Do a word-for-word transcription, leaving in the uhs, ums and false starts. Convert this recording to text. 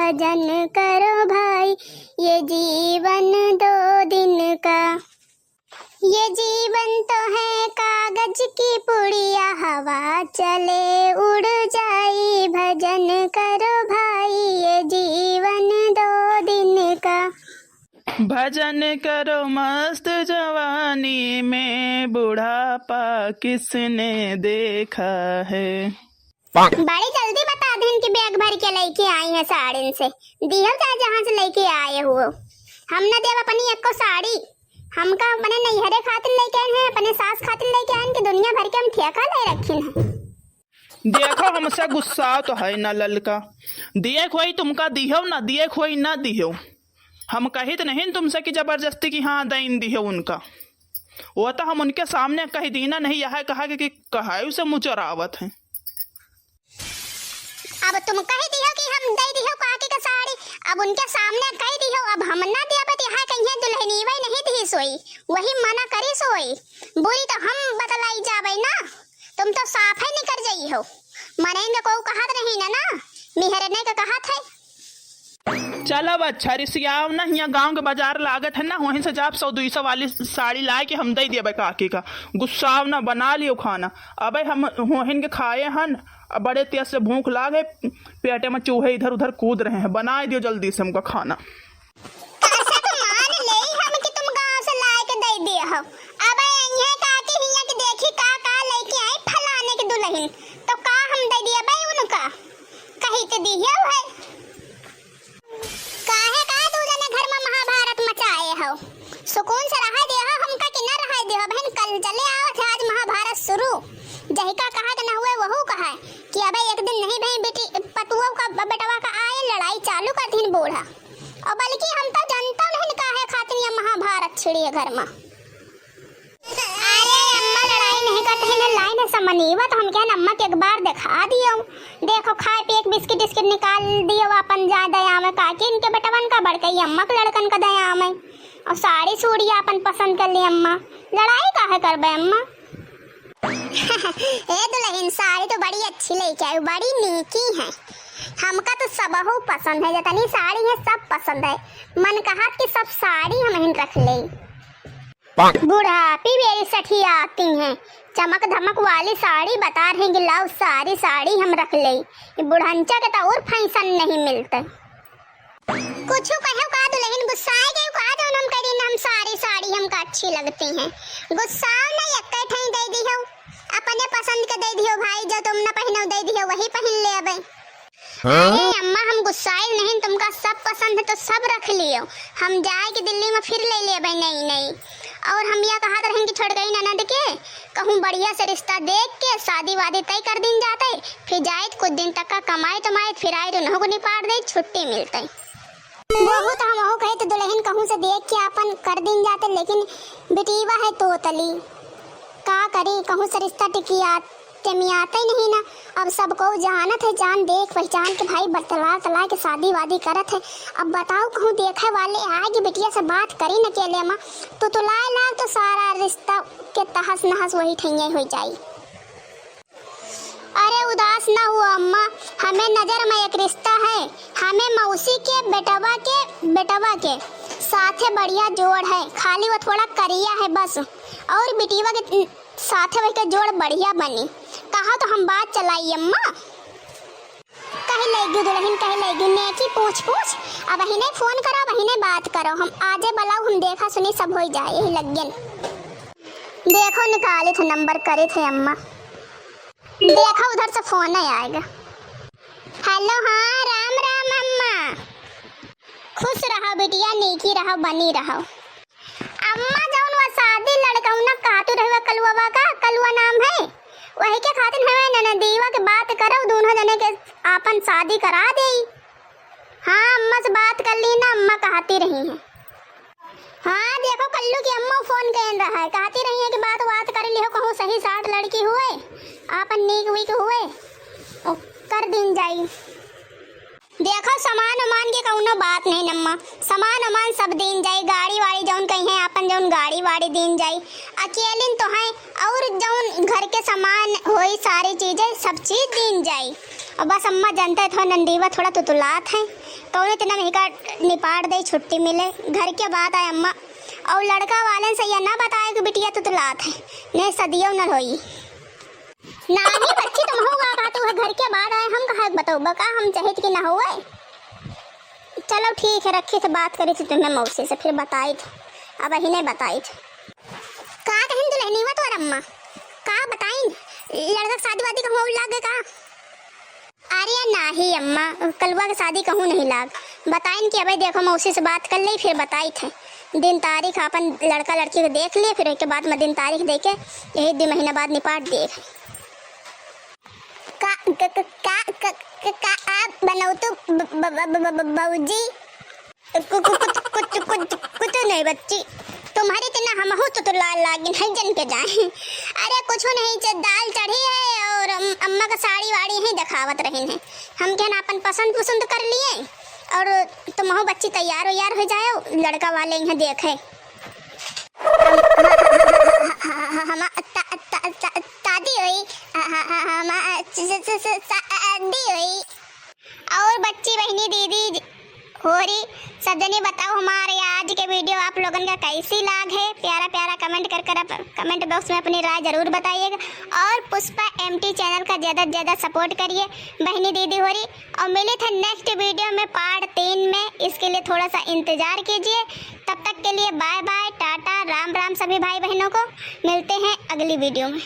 भजन करो भाई, ये जीवन दो दिन का। ये जीवन तो है कागज की पुड़िया, हवा चले उड़ जाई। भजन करो भाई, ये जीवन दो दिन का। भजन करो मस्त जवानी में, बुढ़ापा किसने देखा है। बड़ी जल्दी बता दिन कि बैग भर के लेके आई हैं साड़िन से। दिहल चाहे जहाँ से लेके आए हो, हम न देब अपनी एको साड़ी। हमका अपने नैहरे खातिर लेके आए हैं, अपने सास खातिर लेके आए हैं कि दुनिया भर के हम ठेका ले रखिन हैं। देखो, हमसे गुस्सा तो है ना ललका, दिए खोई तुमका दिहो ना, दिए खोई ना दिहो। हम कहित नहीं तुमसे कि जबरदस्ती कि हाँ दैन दिहो उनका। वो तो हम उनके सामने कहि दीना नहीं, यह कहा कि, कि कहाई से मुँह चोरावत है। अब तुम कहि दिहो कि हम दे दिहो काकी का साड़ी, अब उनके सामने कहि दिहो, अब हम ना देबे तो यहाँ कहिए दुल्हनी वही नहीं दी सोई, वही मना करी सोई, बुरी तो हम बतलाई जाबे ना। तुम तो साफ है निकर जाई हो, मनेंगे को कहत नहीं ना, ना मेहरने का कहत है। चल अब अच्छा रिसियाव ना, हियाँ गाँव के बाजार लागत है ना, वहीं से जाब सौ दुई सौ वाली साड़ी लाए के हम दे देबे काकी का। गुस्साव ना, बना लियो खाना। अबे हम वहीं के खाए हन, अब बड़े तेज से भूख लागे, पेटे में चूहे इधर उधर कूद रहे हैं, बनाए दियो जल्दी से हमका खाना। कसक मान ले हम कि तुम गाँव से लाए के दे दिए हो। अब अइहे काकी हियाँ के देखी का का लेके आई फलाने के दुल्हन, तो का हम दे दिए बे उनका, कही के दिए है। काहे का तू जने घर में महाभारत मचाए हो? सुकून से रहा दे हो हमका कि ना रहा दे हो बहन, कल चले आवत है आज महाभारत शुरू। जहिका कहा के ना हुए वहू कहा कि अबे एक दिन नहीं बहन बेटी पतुओ का ब-, बेटवा का आए लड़ाई चालू कर दिन बूढ़ा। और बल्कि हम तो जनता नहीं काहे खातिर ये महाभारत छिड़ी है घर में। अरे अम्मा लड़ाई नहीं करते हैं, लाइन है समनीवा तो हम क्या अम्मा के एक बार दिखा दियो। देखो खाए पिए के बिस्किट टिस्किट निकाल दियो अपन जा दया में काकी इनके बेटवन का बड़कई अम्मा के लड़कन का दया में। और साड़ी सूड़ी अपन पसंद कर ली अम्मा, लड़ाई काहे करबे अम्मा? ए दुल्हन साड़ी तो बड़ी अच्छी लेके आई, बड़ी नीकी है। हमका तो सबहू पसंद है, जितनी साड़ी है सब पसंद है। मन कहत कि सब साड़ी हम हिन रख ले। बुढ़ापी मेरी सठियाती हैं, चमक धमक वाली साड़ी बता रही कि लाओ सारी साड़ी हम रख ले। ये बुढ़ंचा के तो और फैशन नहीं मिलते। कुछ कहो का दुल्हन गुस्साए गए का जौन हम करी ना हम सारी साड़ी हमका अच्छी लगती हैं। गुस्साओ ना एक ठाई दे दिहो, अपने पसंद के दे दिहो भाई, जो तुम ना पहनो दे दिहो वही पहन ले अबे। हाँ? अरे अम्मा, हम गुस्साइल नहीं, तुमका सब पसंद है तो सब रख लियो। हम जाए के दिल्ली में फिर ले लेबे नई नई। और हम या कहत रहन कि छोटकई ननद के कहूँ बढ़िया से रिश्ता देख के शादी वादी तय कर दिन जाते, फिर जाए कुछ दिन तक का कमाए तमाए, फिर आए उन्हों को निपाट दे, छुट्टी मिलते। बहुत हम हो कहे तो दुल्हन कहूँ से देख के अपन कर दिन जाते, लेकिन बिटीवा है तोतली, का करी, कहूँ से रिश्ता टिकिया टेमियाते नहीं ना। अब सबको जानत है, जान देख पहचान के भाई बतला तला के शादी वादी करत है। अब बताओ कहूँ देखे वाले आए कि बिटिया से बात करी न अकेले में, तो तुलाए लाग तो सारा रिश्ता के तहस नहस वही ठैया हो जाई। अरे उदास ना हुआ अम्मा, हमें नजर में एक रिश्ता है, हमें मौसी के बेटवा के बेटवा के साथे बढ़िया जोड़ है, खाली वो थोड़ा करिया है बस, और बिटिया के साथे वही के जोड़ बढ़िया बनी। कहा तो हम बात चलाई अम्मा। कही लेगी दुल्हन, कही लेगी नेकी पूछ पूछ। अब अहिने फोन करो, अब अहिने बात करो, हम आजे बुलाओ, हम देखा सुनी सब हो जाए यही लग्यन। देखो निकाले थे नंबर करे थे अम्मा। देखो उधर से फोन आएगा। हेलो, हाँ राम राम अम्मा। खुश रहो बिटिया, नीकी रहो, बनी रहो। अम्मा जौन वा शादी लड़कौना काटू रहे वा कलुआ का, कलुआ नाम है, वही के खातिर हमें ननदीवा के बात करो, दोनों जने के आपन शादी करा देई। हाँ अम्मा से बात कर ली ना, अम्मा कहती रही हैं। हाँ देखो कल्लू की अम्मा फोन कह रहा है, कहती रही है कि बात बात कर लियो, कहूँ सही साठ लड़की हुए, आपन नीक वीक हुए, ओ, कर दीन जाई। देखो, सामान उमान के कउनो बात नहीं अम्मा, सामान उमान सब दीन जाई, गाड़ी वाड़ी जौन कहीं है आपन जौन गाड़ी वाड़ी दीन जाई, अकेलिन तो हैं और जौन घर के सामान होई सारी चीजें सब चीज दीन जाई। और बस अम्मा जनते थो नंदीवा थोड़ा तुतुलात है, कौनो इतना महंगा निपाट दे, छुट्टी मिले, घर के बाद आए अम्मा। और लड़का वाले से यह ना बताए कि बिटिया तुतलात है, नहीं सदियों न होई। नाही बच्ची, तुम होगा का, तू घर के बाद आए, हम कहा बताओ बका, हम चाहत कि ना होए। चलो ठीक है, रखी थे, बात करी थी तुम्हें मौसी से, फिर बताई थे, अब ही नहीं बताई थे। का कहिन दुल्हनिया तोर अम्मा, का बताइन, लड़का के शादी वादी कहूँ और लाग गए का? अरे नाही अम्मा, कलुआ के शादी कहूँ नहीं लाग। बताइन कि अबे देखो मौसी से बात कर ले, फिर बताई थे दिन तारीख, अपन लड़का लड़की को देख लिए, फिर एक बाद में दिन तारीख दे के यही दो महीना बाद निपाट दिए। का, क-, क-, का, क-, क-, का आप बनौतू ब-, ब-, ब-, ब-, ब-, बौजी? कु-, कु-, कुछ, कुछ, कुछ, कुछ नहीं बच्ची, तुम्हारी तना हमहू तो, तो लाल लागिन है जन के जाए। अरे कुछ नहीं, जे दाल चढ़ी है और अम-, अम्मा का साड़ी वाड़ी ही दिखावत रही है। हम कहन अपन पसंद पसंद कर लिए और तुमहू बच्ची तैयार वैयार हो जाओ, लड़का वाले यहाँ देखे। हम, हम, हम, हम, हम, हम, हम, ता-, ता-, ता-, शादी हुई, ह-, ह-, ह-, हम, स-, स-, स-, स-, शादी हुई। और बच्ची बहिनी दीदी ज-, होरी सब जनी बताओ हमारे आज के video आप लोगन का कैसी लाग है। प्यारा प्यारा comment कर कर आप comment box में अपनी राय जरूर बताइएगा। और पुष्पा M T channel का ज़्यादा से ज़्यादा support करिए बहिनी दीदी होरी। और मिली थे next video में part तीन में, इसके लिए थोड़ा सा इंतज़ार कीजिए। तब तक के लिए bye bye, टाटा, राम राम सभी भाई बहनों को। मिलते हैं अगली video में।